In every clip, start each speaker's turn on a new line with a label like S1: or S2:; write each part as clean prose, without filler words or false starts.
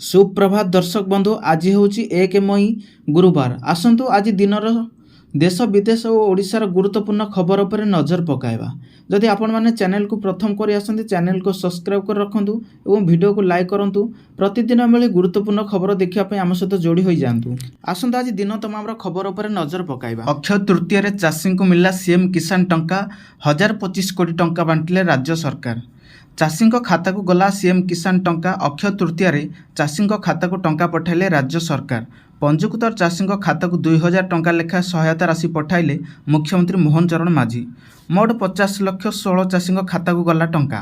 S1: ସୁପ୍ରଭାତ ଦର୍ଶକ ବନ୍ଧୁ। ଆଜି ହେଉଛି 1 ମଇ, ଗୁରୁବାର। ଆସନ୍ତୁ, ଆଜି ଦିନର ଦେଶ, ବିଦେଶ ଓ ଓଡ଼ିଶାର ଗୁରୁତ୍ୱପୂର୍ଣ୍ଣ ଖବର ଉପରେ ନଜର ପକାଇବା। ଯଦି ଆପଣମାନେ ଚ୍ୟାନେଲକୁ ପ୍ରଥମ କରି ଆସନ୍ତି, ଚ୍ୟାନେଲକୁ ସବସ୍କ୍ରାଇବ୍ କରି ରଖନ୍ତୁ ଏବଂ ଭିଡ଼ିଓକୁ ଲାଇକ୍ କରନ୍ତୁ। ପ୍ରତିଦିନ ଭଳି ଗୁରୁତ୍ୱପୂର୍ଣ୍ଣ ଖବର ଦେଖିବା ପାଇଁ ଆମ ସହିତ ଯୋଡ଼ି ହୋଇଯାଆନ୍ତୁ। ଆସନ୍ତୁ, ଆଜି ଦିନ ତମାମର ଖବର ଉପରେ ନଜର ପକାଇବା। ଅକ୍ଷୟ ତୃତୀୟାରେ ଚାଷୀଙ୍କୁ ମିଳିଲା ସିଏମ୍ କିଷାନ ଟଙ୍କା। 1025 କୋଟି ଟଙ୍କା ବାଣ୍ଟିଲେ ରାଜ୍ୟ ସରକାର। ଚାଷୀଙ୍କ ଖାତାକୁ ଗଲା ସିଏମ୍ କିଷାନ ଟଙ୍କା। ଅକ୍ଷୟ ତୃତୀୟାରେ ଚାଷୀଙ୍କ ଖାତାକୁ ଟଙ୍କା ପଠାଇଲେ ରାଜ୍ୟ ସରକାର। ପଞ୍ଜୀକୃତ ଚାଷୀଙ୍କ ଖାତାକୁ 2000 ଟଙ୍କା ଲେଖାଏଁ ସହାୟତା ରାଶି ପଠାଇଲେ ମୁଖ୍ୟମନ୍ତ୍ରୀ ମୋହନ ଚରଣ ମାଝୀ। ମୋଟ 50 ଲକ୍ଷ 16 ଚାଷୀଙ୍କ ଖାତାକୁ ଗଲା ଟଙ୍କା।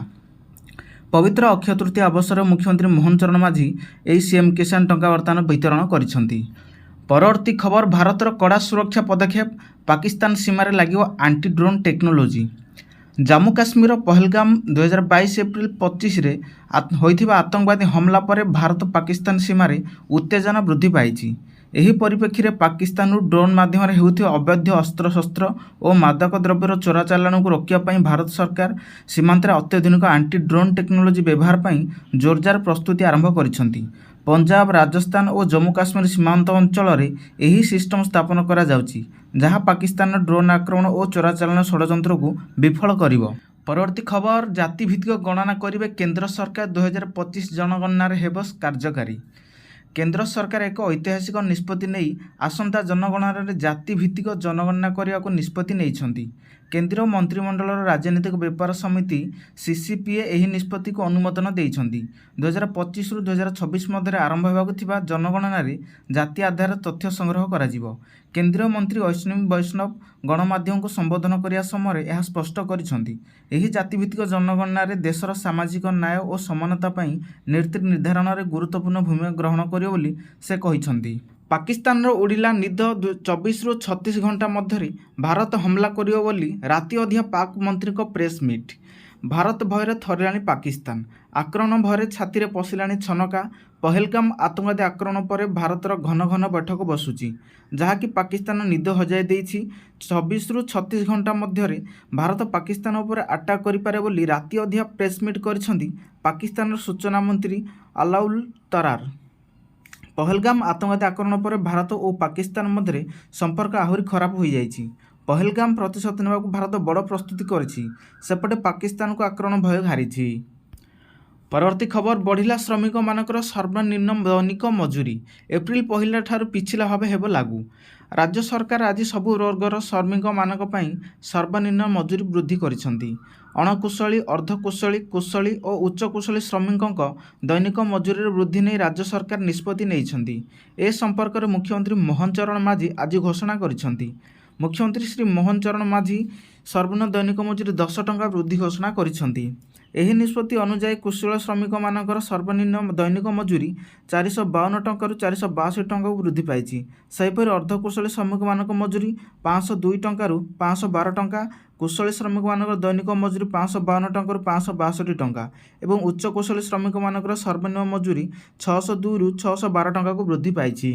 S1: ପବିତ୍ର ଅକ୍ଷୟ ତୃତୀୟା ଅବସରରେ ମୁଖ୍ୟମନ୍ତ୍ରୀ ମୋହନ ଚରଣ ମାଝୀ ଏହି ସିଏମ୍ କିଷାନ ଟଙ୍କା ବର୍ତ୍ତମାନ ବିତରଣ କରିଛନ୍ତି। ପରବର୍ତ୍ତୀ ଖବର, ଭାରତର କଡ଼ା ସୁରକ୍ଷା ପଦକ୍ଷେପ, ପାକିସ୍ତାନ ସୀମାରେ ଲାଗିବ ଆଣ୍ଟି ଡ୍ରୋନ୍ ଟେକ୍ନୋଲୋଜି। ଜାମ୍ମୁ କାଶ୍ମୀରର ପହଲଗାମ 2022 ଏପ୍ରିଲ 25ରେ ହୋଇଥିବା ଆତଙ୍କବାଦୀ ହମଲା ପରେ ଭାରତ ପାକିସ୍ତାନ ସୀମାରେ ଉତ୍ତେଜନା ବୃଦ୍ଧି ପାଇଛି। ଏହି ପରିପ୍ରେକ୍ଷୀରେ ପାକିସ୍ତାନରୁ ଡ୍ରୋନ୍ ମାଧ୍ୟମରେ ହେଉଥିବା ଅବୈଧ ଅସ୍ତ୍ରଶସ୍ତ୍ର ଓ ମାଦକ ଦ୍ରବ୍ୟର ଚୋରାଚାଲାଣକୁ ରୋକିବା ପାଇଁ ଭାରତ ସରକାର ସୀମାନ୍ତରେ ଅତ୍ୟାଧୁନିକ ଆଣ୍ଟି ଡ୍ରୋନ୍ ଟେକ୍ନୋଲୋଜି ବ୍ୟବହାର ପାଇଁ ଜୋରଦାର ପ୍ରସ୍ତୁତି ଆରମ୍ଭ କରିଛନ୍ତି। ପଞ୍ଜାବ, ରାଜସ୍ଥାନ ଓ ଜମ୍ମୁ କାଶ୍ମୀର ସୀମାନ୍ତ ଅଞ୍ଚଳରେ ଏହି ସିଷ୍ଟମ ସ୍ଥାପନ କରାଯାଉଛି, ଯାହା ପାକିସ୍ତାନର ଡ୍ରୋନ୍ ଆକ୍ରମଣ ଓ ଚୋରାଚାଲାଣ ଷଡ଼ଯନ୍ତ୍ରକୁ ବିଫଳ କରିବ। ପରବର୍ତ୍ତୀ ଖବର, ଜାତିଭିତ୍ତିକ ଗଣନା କରିବେ କେନ୍ଦ୍ର ସରକାର, 2025 ଜନଗଣନାରେ ହେବ କାର୍ଯ୍ୟକାରୀ। କେନ୍ଦ୍ର ସରକାର ଏକ ଐତିହାସିକ ନିଷ୍ପତ୍ତି ନେଇ ଆସନ୍ତା ଜନଗଣନାରେ ଜାତିଭିତ୍ତିକ ଜନଗଣନା କରିବାକୁ ନିଷ୍ପତ୍ତି ନେଇଛନ୍ତି। କେନ୍ଦ୍ରୀୟ ମନ୍ତ୍ରିମଣ୍ଡଳର ରାଜନୈତିକ ବ୍ୟାପାର ସମିତି, ସିସିପିଏ, ଏହି ନିଷ୍ପତ୍ତିକୁ ଅନୁମୋଦନ ଦେଇଛନ୍ତି। 2025ରୁ 2026 ମଧ୍ୟରେ ଆରମ୍ଭ ହେବାକୁ ଥିବା ଜନଗଣନାରେ ଜାତି ଆଧାରରେ ତଥ୍ୟ ସଂଗ୍ରହ କରାଯିବ। କେନ୍ଦ୍ରୀୟ ମନ୍ତ୍ରୀ ଅଶ୍ୱିନୀ ବୈଷ୍ଣବ ଗଣମାଧ୍ୟମକୁ ସମ୍ବୋଧନ କରିବା ସମୟରେ ଏହା ସ୍ପଷ୍ଟ କରିଛନ୍ତି। ଏହି ଜାତିଭିତ୍ତିକ ଜନଗଣନାରେ ଦେଶର ସାମାଜିକ ନ୍ୟାୟ ଓ ସମାନତା ପାଇଁ ନୀତି ନିର୍ଦ୍ଧାରଣରେ ଗୁରୁତ୍ୱପୂର୍ଣ୍ଣ ଭୂମିକା ଗ୍ରହଣ କରିବ ବୋଲି ସେ କହିଛନ୍ତି। ପାକିସ୍ତାନର ଉଡ଼ିଲା ନିଦ, 24ରୁ 36 ଘଣ୍ଟା ମଧ୍ୟରେ ଭାରତ ହମଲା କରିବ ବୋଲି ରାତି ଅଧିଆ ପାକ୍ ମନ୍ତ୍ରୀଙ୍କ ପ୍ରେସ୍ ମିଟ୍। ଭାରତ ଭୟରେ ଥରିଲାଣି ପାକିସ୍ତାନ। ଆକ୍ରମଣ ଭୟରେ ଛାତିରେ ପଶିଲାଣି ଛନକା। ପହଲଗାମ ଆତଙ୍କବାଦୀ ଆକ୍ରମଣ ପରେ ଭାରତର ଘନ ଘନ ବୈଠକ ବସୁଛି, ଯାହାକି ପାକିସ୍ତାନ ନିଦ ହଜାଇ ଦେଇଛି। 24ରୁ 36 ଘଣ୍ଟା ମଧ୍ୟରେ ଭାରତ ପାକିସ୍ତାନ ଉପରେ ଆଟାକ୍ କରିପାରେ ବୋଲି ରାତି ଅଧିଆ ପ୍ରେସମିଟ୍ କରିଛନ୍ତି ପାକିସ୍ତାନର ସୂଚନା ମନ୍ତ୍ରୀ ଆତାଉଲ୍ଲା ତରାର। ପହଲଗାମ ଆତଙ୍କବାଦୀ ଆକ୍ରମଣ ପରେ ଭାରତ ଓ ପାକିସ୍ତାନ ମଧ୍ୟରେ ସମ୍ପର୍କ ଆହୁରି ଖରାପ ହୋଇଯାଇଛି। ପହଲଗାମ ପ୍ରତିଶୋଧ ନେବାକୁ ଭାରତ ବଡ଼ ପ୍ରସ୍ତୁତି କରିଛି। ସେପଟେ ପାକିସ୍ତାନକୁ ଆକ୍ରମଣ ଭୟ ଘାରିଛି। ପରବର୍ତ୍ତୀ ଖବର, ବଢ଼ିଲା ଶ୍ରମିକମାନଙ୍କର ସର୍ବନିମ୍ନ ଦୈନିକ ମଜୁରୀ। ଏପ୍ରିଲ 1 ଠାରୁ ପିଛିଲା ଭାବେ ହେବ ଲାଗୁ। ରାଜ୍ୟ ସରକାର ଆଜି ସବୁ ବର୍ଗର ଶ୍ରମିକମାନଙ୍କ ପାଇଁ ସର୍ବନିମ୍ନ ମଜୁରୀ ବୃଦ୍ଧି କରିଛନ୍ତି। ଅଣକୁଶଳୀ, ଅର୍ଦ୍ଧକୁଶଳୀ, କୁଶଳୀ ଓ ଉଚ୍ଚ କୁଶଳୀ ଶ୍ରମିକଙ୍କ ଦୈନିକ ମଜୁରୀର ବୃଦ୍ଧି ନେଇ ରାଜ୍ୟ ସରକାର ନିଷ୍ପତ୍ତି ନେଇଛନ୍ତି। ଏ ସମ୍ପର୍କରେ ମୁଖ୍ୟମନ୍ତ୍ରୀ ମୋହନ ଚରଣ ମାଝୀ ଆଜି ଘୋଷଣା କରିଛନ୍ତି। ମୁଖ୍ୟମନ୍ତ୍ରୀ ଶ୍ରୀ ମୋହନ ଚରଣ ମାଝୀ ସର୍ବନିମ୍ନ ଦୈନିକ ମଜୁରୀ 10 ଟଙ୍କା ବୃଦ୍ଧି ଘୋଷଣା କରିଛନ୍ତି। ଏହି ନିଷ୍ପତ୍ତି ଅନୁଯାୟୀ କୁଶଳ ଶ୍ରମିକମାନଙ୍କର ସର୍ବନିମ୍ନ ଦୈନିକ ମଜୁରୀ 452 ଟଙ୍କାରୁ 462 ଟଙ୍କାକୁ ବୃଦ୍ଧି ପାଇଛି। ସେହିପରି ଅର୍ଦ୍ଧକୁଶଳୀ ଶ୍ରମିକମାନଙ୍କ ମଜୁରୀ 502 ଟଙ୍କାରୁ 512 ଟଙ୍କା, କୁଶଳୀ ଶ୍ରମିକମାନଙ୍କର ଦୈନିକ ମଜୁରୀ 552 ଟଙ୍କାରୁ 562 ଟଙ୍କା ଏବଂ ଉଚ୍ଚ କୁଶଳୀ ଶ୍ରମିକମାନଙ୍କର ସର୍ବନିମ୍ନ ମଜୁରୀ 602ରୁ 612 ଟଙ୍କାକୁ ବୃଦ୍ଧି ପାଇଛି।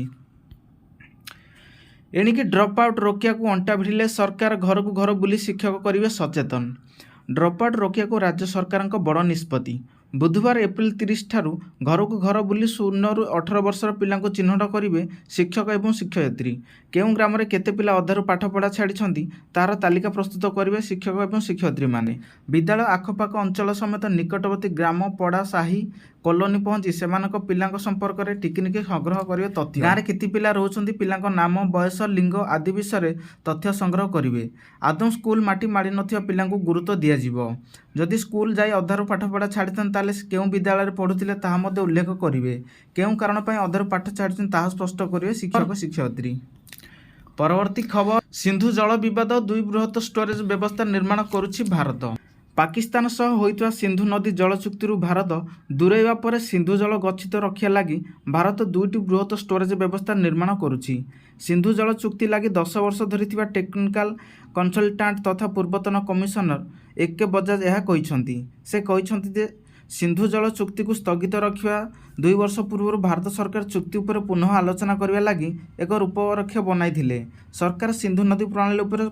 S1: ଏଣିକି ଡ୍ରପ୍ ଆଉଟ୍ ରୋକିବାକୁ ଅଣ୍ଟା ଭିଡ଼ିଲେ ସରକାର, ଘରକୁ ଘର ବୁଲି ଶିକ୍ଷକ କରିବେ ସଚେତନ। ଡ୍ରପ୍ ଆଉଟ୍ ରୋକିବାକୁ ରାଜ୍ୟ ସରକାରଙ୍କ ବଡ଼ ନିଷ୍ପତ୍ତି। ବୁଧବାର ଏପ୍ରିଲ 30 ଠାରୁ ଘରକୁ ଘର ବୁଲି 0ରୁ 18 ବର୍ଷର ପିଲାଙ୍କୁ ଚିହ୍ନଟ କରିବେ ଶିକ୍ଷକ ଏବଂ ଶିକ୍ଷୟିତ୍ରୀ। କେଉଁ ଗ୍ରାମରେ କେତେ ପିଲା ଅଧାରୁ ପାଠପଢ଼ା ଛାଡ଼ିଛନ୍ତି, ତାହାର ତାଲିକା ପ୍ରସ୍ତୁତ କରିବେ ଶିକ୍ଷକ ଏବଂ ଶିକ୍ଷୟିତ୍ରୀମାନେ। ବିଦ୍ୟାଳୟ ଆଖପାଖ ଅଞ୍ଚଳ ସମେତ ନିକଟବର୍ତ୍ତୀ ଗ୍ରାମ, ପଡ଼ା, ସାହି, କଲୋନୀ ପହଞ୍ଚି ସେମାନଙ୍କ ପିଲାଙ୍କ ସମ୍ପର୍କରେ ଟିକିନିଖି ସଂଗ୍ରହ କରିବେ ତଥ୍ୟ। ଗାଁରେ କେତେ ପିଲା ରହୁଛନ୍ତି, ପିଲାଙ୍କ ନାମ, ବୟସ, ଲିଙ୍ଗ ଆଦି ବିଷୟରେ ତଥ୍ୟ ସଂଗ୍ରହ କରିବେ। ଆଦୌ ସ୍କୁଲ ମାଟି ମାଡ଼ି ନଥିବା ପିଲାଙ୍କୁ ଗୁରୁତ୍ୱ ଦିଆଯିବ। ଯଦି ସ୍କୁଲ ଯାଇ ଅଧାରୁ ପାଠପଢ଼ା ଛାଡ଼ିଥାନ୍ତି, ତାହେଲେ କେଉଁ ବିଦ୍ୟାଳୟରେ ପଢ଼ୁଥିଲେ ତାହା ମଧ୍ୟ ଉଲ୍ଲେଖ କରିବେ। କେଉଁ କାରଣ ପାଇଁ ଅଧାରୁ ପାଠ ଛାଡ଼ିଛନ୍ତି, ତାହା ସ୍ପଷ୍ଟ କରିବେ ଶିକ୍ଷକ ଶିକ୍ଷୟିତ୍ରୀ। ପରବର୍ତ୍ତୀ ଖବର, ସିନ୍ଧୁ ଜଳ ବିବାଦ, ଦୁଇ ବୃହତ ଷ୍ଟୋରେଜ ବ୍ୟବସ୍ଥା ନିର୍ମାଣ କରୁଛି ଭାରତ। ପାକିସ୍ତାନ ସହ ହୋଇଥିବା ସିନ୍ଧୁ ନଦୀ ଜଳ ଚୁକ୍ତିରୁ ଭାରତ ଦୂରେଇବା ପରେ ସିନ୍ଧୁ ଜଳ ଗଚ୍ଛିତ ରଖିବା ଲାଗି ଭାରତ ଦୁଇଟି ବୃହତ ଷ୍ଟୋରେଜ ବ୍ୟବସ୍ଥା ନିର୍ମାଣ କରୁଛି। ସିନ୍ଧୁ ଜଳ ଚୁକ୍ତି ଲାଗି 10 ବର୍ଷ ଧରି ଥିବା ଟେକ୍ନିକାଲ କନସଲଟାଣ୍ଟ ତଥା ପୂର୍ବତନ କମିଶନର ଏ କେ ବଜାଜ ଏହା କହିଛନ୍ତି। ସେ କହିଛନ୍ତି ଯେ ସିନ୍ଧୁ ଜଳ ଚୁକ୍ତିକୁ ସ୍ଥଗିତ ରଖିବା 2 ବର୍ଷ ପୂର୍ବରୁ ଭାରତ ସରକାର ଚୁକ୍ତି ଉପରେ ପୁନଃ ଆଲୋଚନା କରିବା ଲାଗି ଏକ ରୂପରେଖ ବନାଇଥିଲେ। ସରକାର ସିନ୍ଧୁ ନଦୀ ପ୍ରଣାଳୀ ଉପରେ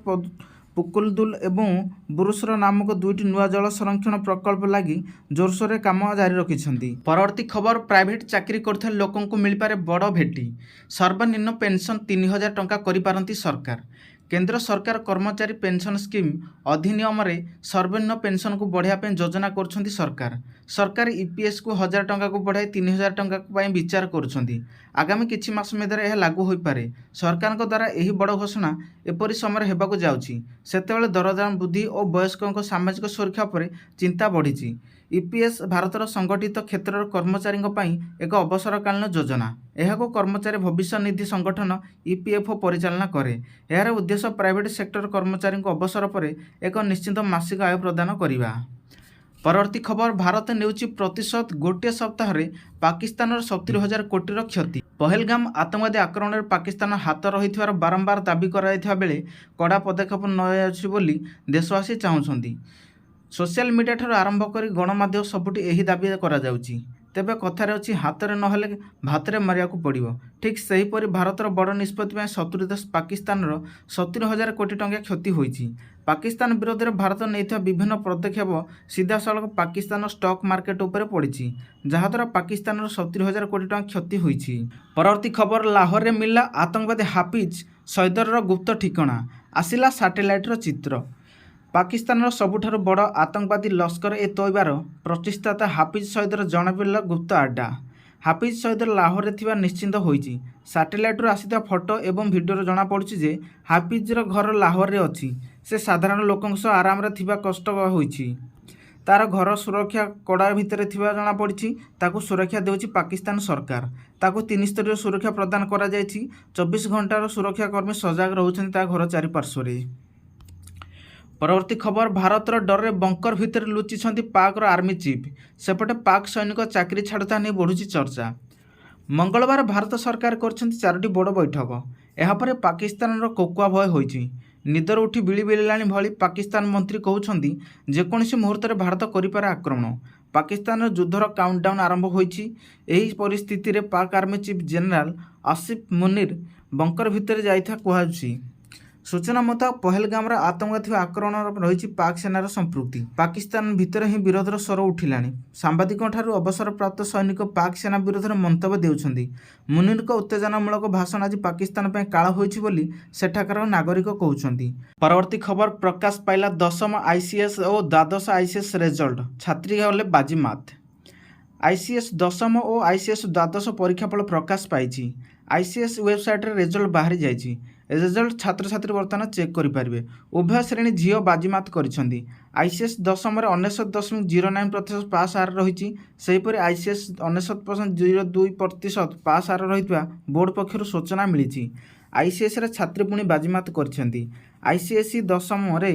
S1: ପୁକୁଲଦୁଲ ଏବଂ ବୁରୁସର ନାମକ ଦୁଇଟି ନୂଆ ଜଳ ସଂରକ୍ଷଣ ପ୍ରକଳ୍ପ ଲାଗି ଜୋରସୋରରେ କାମ ଜାରି ରଖିଛନ୍ତି। ପରବର୍ତ୍ତୀ ଖବର, ପ୍ରାଇଭେଟ୍ ଚାକିରି କରୁଥିବା ଲୋକଙ୍କୁ ମିଳିପାରେ ବଡ଼ ଭେଟି। ସର୍ବନିମ୍ନ ପେନ୍ସନ୍ 3000 ଟଙ୍କା କରିପାରନ୍ତି ସରକାର। କେନ୍ଦ୍ର ସରକାର କର୍ମଚାରୀ ପେନ୍ସନ୍ ସ୍କିମ୍ ଅଧିନିୟମରେ ସର୍ବନିମ୍ନ ପେନ୍ସନ୍କୁ ବଢ଼ାଇବା ପାଇଁ ଯୋଜନା କରୁଛନ୍ତି ସରକାର। ସରକାର ଇପିଏସ୍କୁ 1000 ଟଙ୍କାକୁ ବଢ଼ାଇ 3000 ଟଙ୍କା ପାଇଁ ବିଚାର କରୁଛନ୍ତି। ଆଗାମୀ କିଛି ମାସ ମଧ୍ୟରେ ଏହା ଲାଗୁ ହୋଇପାରେ। ସରକାରଙ୍କ ଦ୍ୱାରା ଏହି ବଡ଼ ଘୋଷଣା ଏପରି ସମୟରେ ହେବାକୁ ଯାଉଛି, ସେତେବେଳେ ଦରଦାମ ବୃଦ୍ଧି ଓ ବୟସ୍କଙ୍କ ସାମାଜିକ ସୁରକ୍ଷା ଉପରେ ଚିନ୍ତା ବଢ଼ିଛି। ଇପିଏସ୍ ଭାରତର ସଂଗଠିତ କ୍ଷେତ୍ରର କର୍ମଚାରୀଙ୍କ ପାଇଁ ଏକ ଅବସରକାଳୀନ ଯୋଜନା। ଏହାକୁ କର୍ମଚାରୀ ଭବିଷ୍ୟ ନିଧି ସଂଗଠନ, ଇପିଏଫ୍ଓ ପରିଚାଳନା କରେ। ଏହାର ଉଦ୍ଦେଶ୍ୟ ପ୍ରାଇଭେଟ୍ ସେକ୍ଟର କର୍ମଚାରୀଙ୍କୁ ଅବସର ପରେ ଏକ ନିଶ୍ଚିତ ମାସିକ ଆୟ ପ୍ରଦାନ କରିବା। ପରବର୍ତ୍ତୀ ଖବର, ଭାରତ ନେଉଛି ପ୍ରତିଶୋଧ, ଗୋଟିଏ ସପ୍ତାହରେ ପାକିସ୍ତାନର 70,000 କୋଟିର କ୍ଷତି। ପହେଲଗାମ ଆତଙ୍କବାଦୀ ଆକ୍ରମଣରେ ପାକିସ୍ତାନ ହାତ ରହିଥିବାର ବାରମ୍ବାର ଦାବି କରାଯାଇଥିବା ବେଳେ କଡ଼ା ପଦକ୍ଷେପ ନିଆଯାଉଛି ବୋଲି ଦେଶବାସୀ ଚାହୁଁଛନ୍ତି। ସୋସିଆଲ ମିଡ଼ିଆଠାରୁ ଆରମ୍ଭ କରି ଗଣମାଧ୍ୟମ, ସବୁଠି ଏହି ଦାବି କରାଯାଉଛି। ତେବେ କଥାରେ ଅଛି, ହାତରେ ନହେଲେ ଭାତରେ ମାରିବାକୁ ପଡ଼ିବ। ଠିକ୍ ସେହିପରି ଭାରତର ବଡ଼ ନିଷ୍ପତ୍ତି ପାଇଁ ଶତ୍ରୁ ଦେଶ ପାକିସ୍ତାନର 70,000 କୋଟି ଟଙ୍କା କ୍ଷତି ହୋଇଛି। ପାକିସ୍ତାନ ବିରୋଧରେ ଭାରତ ନେଇଥିବା ବିଭିନ୍ନ ପଦକ୍ଷେପ ସିଧାସଳଖ ପାକିସ୍ତାନ ଷ୍ଟକ୍ ମାର୍କେଟ ଉପରେ ପଡ଼ିଛି, ଯାହାଦ୍ୱାରା ପାକିସ୍ତାନର 70,000 କୋଟି ଟଙ୍କା କ୍ଷତି ହୋଇଛି। ପରବର୍ତ୍ତୀ ଖବର, ଲାହୋରରେ ମିଳିଲା ଆତଙ୍କବାଦୀ ହାଫିଜ ସୈଦର ଗୁପ୍ତ ଠିକଣା, ଆସିଲା ସାଟେଲାଇଟ୍ର ଚିତ୍ର। ପାକିସ୍ତାନର ସବୁଠାରୁ ବଡ଼ ଆତଙ୍କବାଦୀ ଲସ୍କର ଏ ତୋଇବାର ପ୍ରତିଷ୍ଠାତା ହାଫିଜ ସୈଦର ଜଣାପଡ଼ିଲା ଗୁପ୍ତ ଆଡ୍ଡା। ହାଫିଜ ସୈଦର ଲାହୋରରେ ଥିବା ନିଶ୍ଚିତ ହୋଇଛି। ସାଟେଲାଇଟ୍ରୁ ଆସିଥିବା ଫଟୋ ଏବଂ ଭିଡ଼ିଓରୁ ଜଣାପଡ଼ୁଛି ଯେ ହାଫିଜର ଘର ଲାହୋରରେ ଅଛି। ସେ ସାଧାରଣ ଲୋକଙ୍କ ସହ ଆରାମରେ ଥିବା ସ୍ପଷ୍ଟ ହୋଇଛି। ତାର ଘର ସୁରକ୍ଷା କଡ଼ା ଭିତରେ ଥିବା ଜଣାପଡ଼ିଛି। ତାକୁ ସୁରକ୍ଷା ଦେଉଛି ପାକିସ୍ତାନ ସରକାର। ତାକୁ ତିନି ସ୍ତରୀୟ ସୁରକ୍ଷା ପ୍ରଦାନ କରାଯାଇଛି। 24 ଘଣ୍ଟାର ସୁରକ୍ଷାକର୍ମୀ ସଜାଗ ରହୁଛନ୍ତି ତା ଘର ଚାରିପାର୍ଶ୍ୱରେ। ପରବର୍ତ୍ତୀ ଖବର, ଭାରତର ଡରରେ ବଙ୍କର ଭିତରେ ଲୁଚିଛନ୍ତି ପାକ୍ର ଆର୍ମି ଚିଫ୍। ସେପଟେ ପାକ୍ ସୈନିକ ଚାକିରି ଛାଡ଼ୁଥିବା ନେଇ ବଢ଼ୁଛି ଚର୍ଚ୍ଚା। ମଙ୍ଗଳବାର ଭାରତ ସରକାର କରିଛନ୍ତି ଚାରୋଟି ବଡ଼ ବୈଠକ। ଏହାପରେ ପାକିସ୍ତାନର କୋକୁଆ ଭୟ ହୋଇଛି। ନିଦରୁ ଉଠି ବିଳି ବିଳିଲାଣି ଭଳି ପାକିସ୍ତାନ ମନ୍ତ୍ରୀ କହୁଛନ୍ତି, ଯେକୌଣସି ମୁହୂର୍ତ୍ତରେ ଭାରତ କରିପାରେ ଆକ୍ରମଣ। ପାକିସ୍ତାନର ଯୁଦ୍ଧର କାଉଣ୍ଟଡାଉନ୍ ଆରମ୍ଭ ହୋଇଛି। ଏହି ପରିସ୍ଥିତିରେ Pak army chief general Asif Munir bunker ଭିତରେ ଯାଇଥିବା କୁହାଯାଉଛି। ସୂଚନା ମୁତାବକ, ପହଲଗାମର ଆତଙ୍କବାଦୀ ଆକ୍ରମଣର ରହିଛି ପାକ୍ ସେନାର ସମ୍ପୃକ୍ତି। ପାକିସ୍ତାନ ଭିତରେ ହିଁ ବିରୋଧର ସ୍ୱର ଉଠିଲାଣି। ସାମ୍ବାଦିକଙ୍କଠାରୁ ଅବସରପ୍ରାପ୍ତ ସୈନିକ ପାକ୍ ସେନା ବିରୋଧରେ ମନ୍ତବ୍ୟ ଦେଉଛନ୍ତି। ମୁନିରଙ୍କ ଉତ୍ତେଜନାମୂଳକ ଭାଷଣ ଆଜି ପାକିସ୍ତାନ ପାଇଁ କାଳ ହୋଇଛି ବୋଲି ସେଠାକାର ନାଗରିକ କହୁଛନ୍ତି। ପରବର୍ତ୍ତୀ ଖବର, ପ୍ରକାଶ ପାଇଲା ଦଶମ ଆଇସିଏସ୍ଇ ଓ ଦ୍ୱାଦଶ ଆଇସିଏସ୍ଇ ରେଜଲ୍ଟ, ଛାତ୍ରୀ ହେଲେ ବାଜିମାତ। ଆଇସିଏସ୍ଇ ଦଶମ ଓ ଆଇସିଏସ୍ଇ ଦ୍ୱାଦଶ ପରୀକ୍ଷାଫଳ ପ୍ରକାଶ ପାଇଛି। ଆଇସିଏସ୍ଇ ୱେବସାଇଟ୍ରେ ରେଜଲ୍ଟ ବାହାରି ଯାଇଛି। ରେଜଲ୍ଟ ଛାତ୍ରଛାତ୍ରୀ ବର୍ତ୍ତମାନ ଚେକ୍ କରିପାରିବେ। ଉଭୟ ଶ୍ରେଣୀ ଝିଅ ବାଜିମାତ କରିଛନ୍ତି। ଆଇସିଏସ୍ଇ ଦଶମରେ 99.09% ପାସ୍ ହାର ରହିଛି। ସେହିପରି ଆଇସିଏସ୍ଇ 99.02% ପାସ୍ ହାର ରହିଥିବା ବୋର୍ଡ଼ ପକ୍ଷରୁ ସୂଚନା ମିଳିଛି। ଆଇସିଏସ୍ଇରେ ଛାତ୍ରୀ ପୁଣି ବାଜିମାତ କରିଛନ୍ତି। ଆଇସିଏସ୍ଇ ଦଶମରେ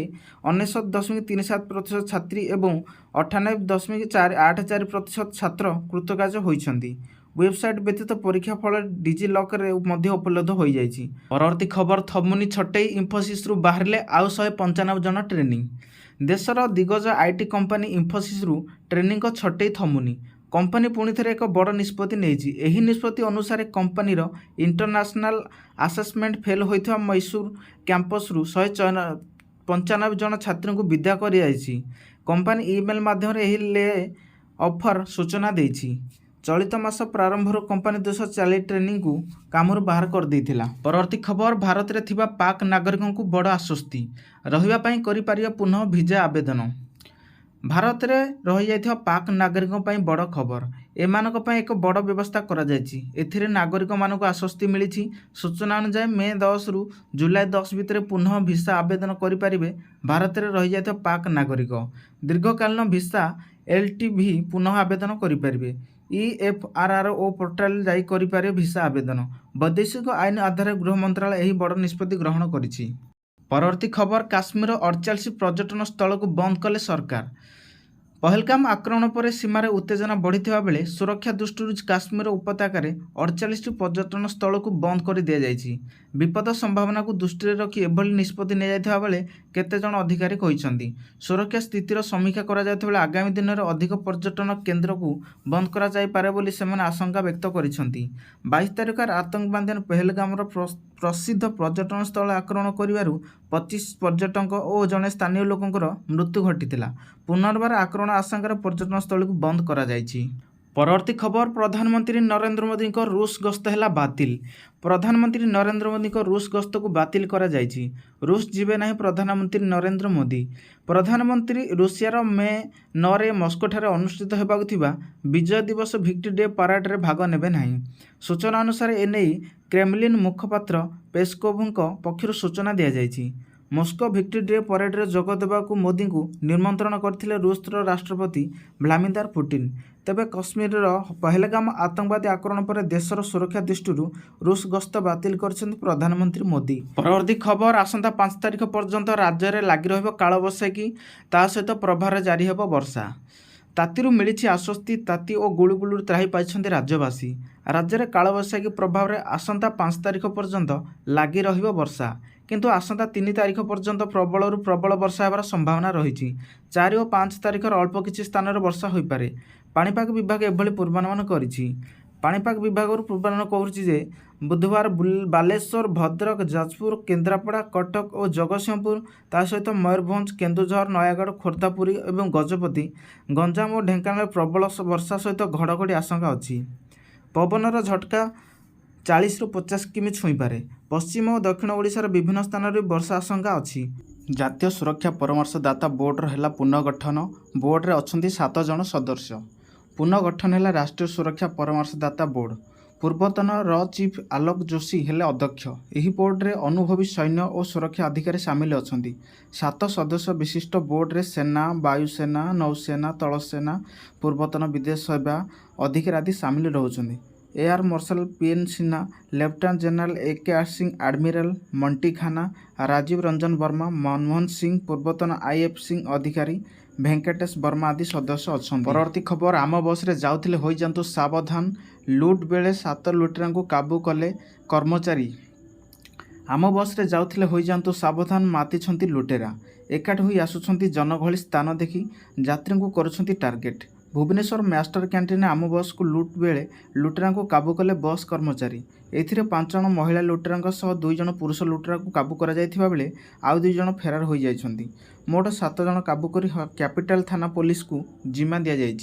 S1: 99.37% ଛାତ୍ରୀ ଏବଂ 98.484% ଛାତ୍ର କୃତକାର୍ଯ୍ୟ ହୋଇଛନ୍ତି। ୱେବସାଇଟ୍ ବ୍ୟତୀତ ପରୀକ୍ଷା ଫଳ ଡିଜି ଲକରରେ ମଧ୍ୟ ଉପଲବ୍ଧ ହୋଇଯାଇଛି। ପରବର୍ତ୍ତୀ ଖବର, ଥମୁନି ଛଟେଇ, ଇନଫୋସିସରୁ ବାହାରିଲେ ଆଉ 195 ଜଣ ଟ୍ରେନିଂ। ଦେଶର ଦିଗ୍ଗଜ IT company ଇନଫୋସିସରୁ ଟ୍ରେନିଂଙ୍କ ଛଟେଇ ଥମୁନି। କମ୍ପାନୀ ପୁଣି ଥରେ ଏକ ବଡ଼ ନିଷ୍ପତ୍ତି ନେଇଛି। ଏହି ନିଷ୍ପତ୍ତି ଅନୁସାରେ କମ୍ପାନୀର ଇଣ୍ଟରନ୍ୟାସନାଲ ଆସେସମେଣ୍ଟ ଫେଲ୍ ହୋଇଥିବା ମୈସୁର କ୍ୟାମ୍ପସରୁ 195 ଜଣ ଛାତ୍ରୀଙ୍କୁ ବିଦା କରାଯାଇଛି। କମ୍ପାନୀ ଇମେଲ୍ ମାଧ୍ୟମରେ ଏହି ଲେ ଅଫର ସୂଚନା ଦେଇଛି। ଚଳିତ ମାସ ପ୍ରାରମ୍ଭରୁ କମ୍ପାନୀ 240 ଟ୍ରେନିଂକୁ କାମରୁ ବାହାର କରିଦେଇଥିଲା। ପରବର୍ତ୍ତୀ ଖବର, ଭାରତରେ ଥିବା ପାକ୍ ନାଗରିକଙ୍କୁ ବଡ଼ ଆଶ୍ୱସ୍ତି, ରହିବା ପାଇଁ କରିପାରିବେ ପୁନଃ ଭିଜା ଆବେଦନ। ଭାରତରେ ରହିଯାଇଥିବା ପାକ୍ ନାଗରିକଙ୍କ ପାଇଁ ବଡ଼ ଖବର। ଏମାନଙ୍କ ପାଇଁ ଏକ ବଡ଼ ବ୍ୟବସ୍ଥା କରାଯାଇଛି। ଏଥିରେ ନାଗରିକମାନଙ୍କୁ ଆଶ୍ୱସ୍ତି ମିଳିଛି। ସୂଚନା ଅନୁଯାୟୀ, ମେ 10ରୁ ଜୁଲାଇ 10 ଭିତରେ ପୁନଃ ଭିସା ଆବେଦନ କରିପାରିବେ ଭାରତରେ ରହିଯାଇଥିବା ପାକ୍ ନାଗରିକ। ଦୀର୍ଘକାଳୀନ ଭିସା ଏଲ୍ଟିଭି ପୁନଃ ଆବେଦନ କରିପାରିବେ। ଇଏଫ୍ଆର୍ଆର୍ ଓ ପୋର୍ଟାଲ ଯାଇ କରିପାରିବେ ଭିସା ଆବେଦନ। ବୈଦେଶିକ ଆଇନ ଆଧାରରେ ଗୃହ ମନ୍ତ୍ରାଳୟ ଏହି ବଡ଼ ନିଷ୍ପତ୍ତି ଗ୍ରହଣ କରିଛି। ପରବର୍ତ୍ତୀ ଖବର, କାଶ୍ମୀରର 48 ପର୍ଯ୍ୟଟନ ସ୍ଥଳକୁ ବନ୍ଦ କଲେ ସରକାର। ପହଲଗାମ ଆକ୍ରମଣ ପରେ ସୀମାରେ ଉତ୍ତେଜନା ବଢ଼ିଥିବା ବେଳେ ସୁରକ୍ଷା ଦୃଷ୍ଟିରୁ କାଶ୍ମୀର ଉପତ୍ୟକାରେ 48ଟି ପର୍ଯ୍ୟଟନ ସ୍ଥଳକୁ ବନ୍ଦ କରି ଦିଆଯାଇଛି। ବିପଦ ସମ୍ଭାବନାକୁ ଦୃଷ୍ଟିରେ ରଖି ଏଭଳି ନିଷ୍ପତ୍ତି ନିଆଯାଇଥିବା ବେଳେ କେତେଜଣ ଅଧିକାରୀ କହିଛନ୍ତି। ସୁରକ୍ଷା ସ୍ଥିତିର ସମୀକ୍ଷା କରାଯାଉଥିବା ବେଳେ ଆଗାମୀ ଦିନରେ ଅଧିକ ପର୍ଯ୍ୟଟନ କେନ୍ଦ୍ରକୁ ବନ୍ଦ କରାଯାଇପାରେ ବୋଲି ସେମାନେ ଆଶଙ୍କା ବ୍ୟକ୍ତ କରିଛନ୍ତି। 22 ତାରିଖରେ ଆତଙ୍କବାଦୀମାନେ ପହଲଗାମର ପ୍ରସିଦ୍ଧ ପର୍ଯ୍ୟଟନ ସ୍ଥଳ ଆକ୍ରମଣ କରିବାରୁ 25 ପର୍ଯ୍ୟଟକ ଓ ଜଣେ ସ୍ଥାନୀୟ ଲୋକଙ୍କର ମୃତ୍ୟୁ ଘଟିଥିଲା। ପୁନର୍ବାର ଆକ୍ରମଣ ଆଶଙ୍କାରେ ପର୍ଯ୍ୟଟନ ସ୍ଥଳୀକୁ ବନ୍ଦ କରାଯାଇଛି। ପରବର୍ତ୍ତୀ ଖବର, ପ୍ରଧାନମନ୍ତ୍ରୀ ନରେନ୍ଦ୍ର ମୋଦିଙ୍କ ରୁଷ ଗସ୍ତ ହେଲା ବାତିଲ। ପ୍ରଧାନମନ୍ତ୍ରୀ ନରେନ୍ଦ୍ର ମୋଦିଙ୍କ ରୁଷ ଗସ୍ତକୁ ବାତିଲ କରାଯାଇଛି। ରୁଷ ଯିବେ ନାହିଁ ପ୍ରଧାନମନ୍ତ୍ରୀ ନରେନ୍ଦ୍ର ମୋଦି। ପ୍ରଧାନମନ୍ତ୍ରୀ ରୁଷିଆର ମେ 9ରେ ମସ୍କୋଠାରେ ଅନୁଷ୍ଠିତ ହେବାକୁ ଥିବା ବିଜୟ ଦିବସ ଭିକ୍ଟ୍ରି ଡେ ପାରେଡରେ ଭାଗ ନେବେ ନାହିଁ। ସୂଚନା ଅନୁସାରେ, ଏନେଇ କ୍ରେମଲିନ୍ ମୁଖପାତ୍ର ପେସ୍କୋଭଙ୍କ ପକ୍ଷରୁ ସୂଚନା ଦିଆଯାଇଛି। ମସ୍କୋ ଭିକ୍ଟ୍ରି ଡେ ପରେଡରେ ଯୋଗ ଦେବାକୁ ମୋଦିଙ୍କୁ ନିମନ୍ତ୍ରଣ କରିଥିଲେ ରୁଷର ରାଷ୍ଟ୍ରପତି ଭ୍ଲାଦିମିର ପୁଟିନ। ତେବେ କଶ୍ମୀରର ପହଲଗାମ ଆତଙ୍କବାଦୀ ଆକ୍ରମଣ ପରେ ଦେଶର ସୁରକ୍ଷା ଦୃଷ୍ଟିରୁ ରୁଷ ଗସ୍ତ ବାତିଲ କରିଛନ୍ତି ପ୍ରଧାନମନ୍ତ୍ରୀ ମୋଦି। ପରବର୍ତ୍ତୀ ଖବର, ଆସନ୍ତା 5 ତାରିଖ ପର୍ଯ୍ୟନ୍ତ ରାଜ୍ୟରେ ଲାଗି ରହିବ କାଳବୈଶାଖୀ, ତା ସହିତ ପ୍ରଭାବରେ ଜାରି ହେବ ବର୍ଷା। ତାତିରୁ ମିଳିଛି ଆଶ୍ୱସ୍ତି। ତାତି ଓ ଗୁଳୁଗୁଳିରୁ ତ୍ରାହି ପାଇଛନ୍ତି ରାଜ୍ୟବାସୀ। ରାଜ୍ୟରେ କାଳବୈଶାଖୀ ପ୍ରଭାବରେ ଆସନ୍ତା 5 ତାରିଖ ପର୍ଯ୍ୟନ୍ତ ଲାଗି ରହିବ ବର୍ଷା। କିନ୍ତୁ ଆସନ୍ତା 3 ତାରିଖ ପର୍ଯ୍ୟନ୍ତ ପ୍ରବଳରୁ ପ୍ରବଳ ବର୍ଷା ହେବାର ସମ୍ଭାବନା ରହିଛି। 4 ଓ 5 ତାରିଖରେ ଅଳ୍ପ କିଛି ସ୍ଥାନରେ ବର୍ଷା ହୋଇପାରେ। ପାଣିପାଗ ବିଭାଗ ଏଭଳି ପୂର୍ବାନୁମାନ କରିଛି। ପାଣିପାଗ ବିଭାଗରୁ ପୂର୍ବାନୁମାନ କରୁଛି ଯେ ବୁଧବାର ବାଲେଶ୍ୱର, ଭଦ୍ରକ, ଯାଜପୁର, କେନ୍ଦ୍ରାପଡ଼ା, କଟକ ଓ ଜଗତସିଂହପୁର, ତା ସହିତ ମୟୂରଭଞ୍ଜ, କେନ୍ଦୁଝର, ନୟାଗଡ଼, ଖୋର୍ଦ୍ଧା, ପୁରୀ ଏବଂ ଗଜପତି, ଗଞ୍ଜାମ ଓ ଢେଙ୍କାନାଳରେ ପ୍ରବଳ ବର୍ଷା ସହିତ ଘଡ଼ଘଡ଼ି ଆଶଙ୍କା ଅଛି। ପବନର ଝଟକା 40ରୁ 50 କିମି ଛୁଇଁପାରେ। ପଶ୍ଚିମ ଓ ଦକ୍ଷିଣ ଓଡ଼ିଶାର ବିଭିନ୍ନ ସ୍ଥାନରେ ବର୍ଷା ଆଶଙ୍କା ଅଛି। ଜାତୀୟ ସୁରକ୍ଷା ପରାମର୍ଶଦାତା ବୋର୍ଡର ହେଲା ପୁନର୍ଗଠନ। ବୋର୍ଡରେ ଅଛନ୍ତି ସାତ ଜଣ ସଦସ୍ୟ। ପୁନର୍ଗଠନ ହେଲା ରାଷ୍ଟ୍ରୀୟ ସୁରକ୍ଷା ପରାମର୍ଶଦାତା ବୋର୍ଡ। ପୂର୍ବତନ ର ଚିଫ୍ ଆଲୋକ ଯୋଶୀ ହେଲେ ଅଧ୍ୟକ୍ଷ। ଏହି ବୋର୍ଡରେ ଅନୁଭବୀ ସୈନ୍ୟ ଓ ସୁରକ୍ଷା ଅଧିକାରୀ ସାମିଲ ଅଛନ୍ତି। ସାତ ସଦସ୍ୟ ବିଶିଷ୍ଟ ବୋର୍ଡରେ ସେନା, ବାୟୁସେନା, ନୌସେନା, ସ୍ଥଳସେନା, ପୂର୍ବତନ ବିଦେଶ ସେବା ଅଧିକାରୀ ଆଦି ସାମିଲ ରହୁଛନ୍ତି। Air marshal PN Sinha, lieutenant general A K Singh, admiral Monty Khanna, Rajiv Ranjan Verma, Manmohan Singh, ପୂର୍ବତନ if Singh ଅଧିକାରୀ ଭେଙ୍କଟେଶ ବର୍ମା ଆଦି ସଦସ୍ୟ ଅଛନ୍ତି। ପରବର୍ତ୍ତୀ ଖବର, ଆମ ବସ୍ରେ ଯାଉଥିଲେ ହୋଇଯାଆନ୍ତୁ ସାବଧାନ, ଲୁଟ୍ ବେଳେ ସାତ ଲୁଟେରାଙ୍କୁ କାବୁ କଲେ କର୍ମଚାରୀ। ଆମ ବସ୍ରେ ଯାଉଥିଲେ ହୋଇଯାଆନ୍ତୁ ସାବଧାନ, ମାତିଛନ୍ତି ଲୁଟେରା। ଏକାଠି ହୋଇ ଆସୁଛନ୍ତି, ଜନଗହଳି ସ୍ଥାନ ଦେଖି ଯାତ୍ରୀଙ୍କୁ କରୁଛନ୍ତି ଟାର୍ଗେଟ୍। ଭୁବନେଶ୍ୱର ମାଷ୍ଟର କ୍ୟାଣ୍ଟିନରେ ଆମ ବସ୍କୁ ଲୁଟ୍ ବେଳେ ଲୁଟେରାଙ୍କୁ କାବୁ କଲେ ବସ୍ କର୍ମଚାରୀ। ଏଥିରେ ପାଞ୍ଚ ଜଣ ମହିଳା ଲୁଟେରାଙ୍କ ସହ ଦୁଇ ଜଣ ପୁରୁଷ ଲୁଟେରାଙ୍କୁ କାବୁ କରାଯାଇଥିବା ବେଳେ ଆଉ ଦୁଇ ଜଣ ଫେରାର ହୋଇଯାଇଛନ୍ତି। ମୋଟ ସାତ ଜଣ କାବୁ କରି କ୍ୟାପିଟାଲ ଥାନା ପୋଲିସକୁ ଜିମା ଦିଆଯାଇଛି।